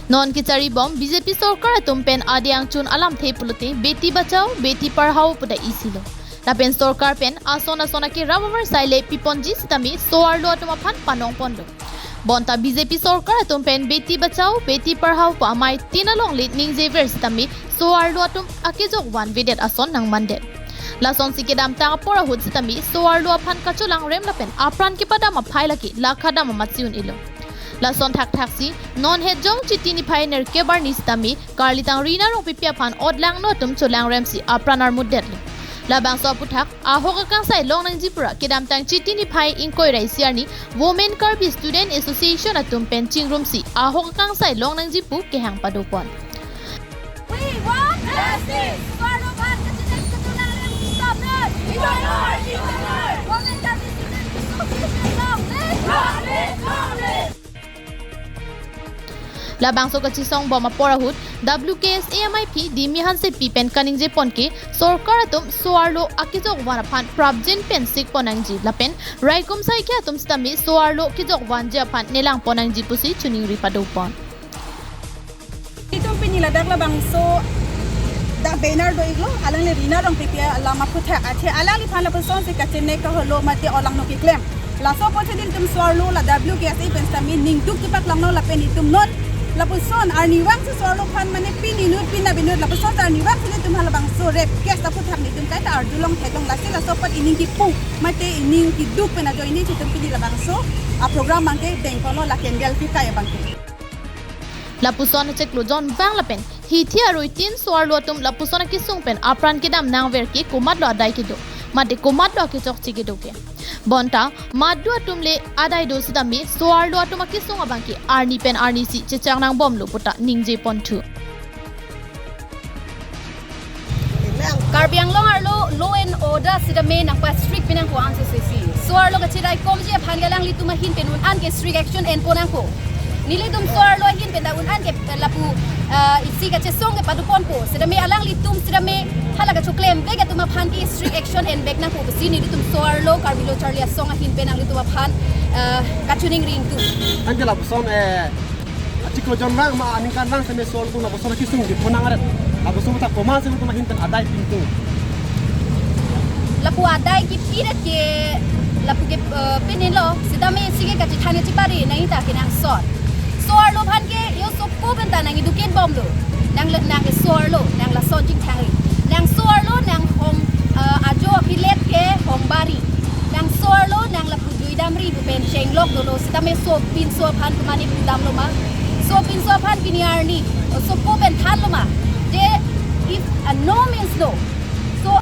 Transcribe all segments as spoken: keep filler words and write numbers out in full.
Non kecharibom B J P sorkar atum pen adeng chun alamthe pulote Beti Bachao, Beti Padhao pu ta isi lo. Lapen sorkar pen ason ason akerap amorsai le piponji sitame so-arlo atum aphan panong ponlo. Bonta B J P sorkar atum pen Beti Bachao, Beti Padhao pu amei tin alongle ningjever sitame so-arlo atum akejok van vedet ason nangmandet. Lasonsi kedamtang apor ahut sitame so-arlo aphan kacholangrem lapen apran kepadam aphai lake lakha dam amat si un-elo. Lason thakthaksi non hetjong Chiti niphai nerkep arni sitame karlitang Rina Rongpipi aphan otlangno atum cholangremsi apran armutdetlo. Labangso aputhak ahok akangsai longnangji pura kedamtang Chiti niphai ingkoi ra isi arni Women Karbi Student Association atum pen chingrumsi ahok akangsai longnangji pu kehang padopon. We want justice. So-arlo aphan kachinek kacholangrem stop nun. Ignore, ignore. Women Karbi Student Association long live. Long live, long live. Labangso kachesongbom apor ahut W K S A M I P Dimi Hansepi pen kaningje pon ke sorkar atum so-arlo akejok van aphan prapjin pen sik pon nangji lapen raikom saikhi atum sitame so-arlo kejok vanji aphan nelang pon nangji pusi choningri padopon. Itum pini ladak labangso dak banner do-iklo, alangli Rina Rongpipi alam aputhak, athe alangliphan lapusonsi kachinek kaholo mate olangno keklem. Laso apotsi nelitum so-arlo la W K S A pen sitame ningduk chepaklangno lapen itum non lapuson arnivangsi so-arlo aphan mane pini inut pini abinut lapuson arnivangsi nelitum halabangso rape case aputhak nelitum kaita arjulong theklong, lasi laso apot ining kipu mate ining kiduk pen ajoine si itum pini labangso a-program abangke dengponlo, la candle kekai abangke. Lapuson achiklo jonvang lapen hithi arui tin so-arlo atum lapuson akesung pen apran kedam nangver ke komatlo adai kedo mate komatlo akechokche kedo ke. Bonta madu atum le adai do sitame so-arlo atum akesung abangke arni pen arnisi chechang nangbomlo pu ta ningje ponthu. Karbi Anglong arlo law and order sitame nangpa-strict pi nangkok-an sosesi. So-arlo kachiraikomji aphan ke alanglitum ahin pen un-an ke strict action enpo nangkok. Nelitum so-arlo ahin pen ta un-an ke, eh, lapu, eh, isi kachesong ke padoponpo. Sitame alanglitum sitame hala kachoklem vek atum aphan ke strict action envek nangkok pusi nelitum so-arlo Karbi Lo Charli Asong ahin pen nanglitum aphan, eh, kachoningri ingtung. Anke lapuson, eh, achiklo jonvang ma aningkanvang sitame so-arlo atum lapuson akesung kipho nang aret. Lapuson ta komatsi nelitum ahin pen adai pi ingtung. Lapu adai kipiret ke lapu ke, eh, pinilo sitame sige kachithan kachipare nangji ta kenangsot. So-arlo aphan ke yo soko pen ta nangkeduken bomlo. Nang le, nang ke so-arlo, nang lason chingthangri. Nang so-arlo, nang hong, eh, ajo apilet ke hongbari. Nang so-arlo, nang lapu juidamri pu pen chenglok dolo sitame sopinso aphan ke mane pudamlo ma. Sopinso aphan pini arni soko pen thanlo ma. Je if, uh, no means no. So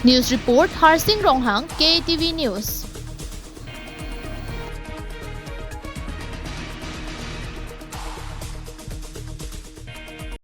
News report, Harsing Ronghang, K T V News.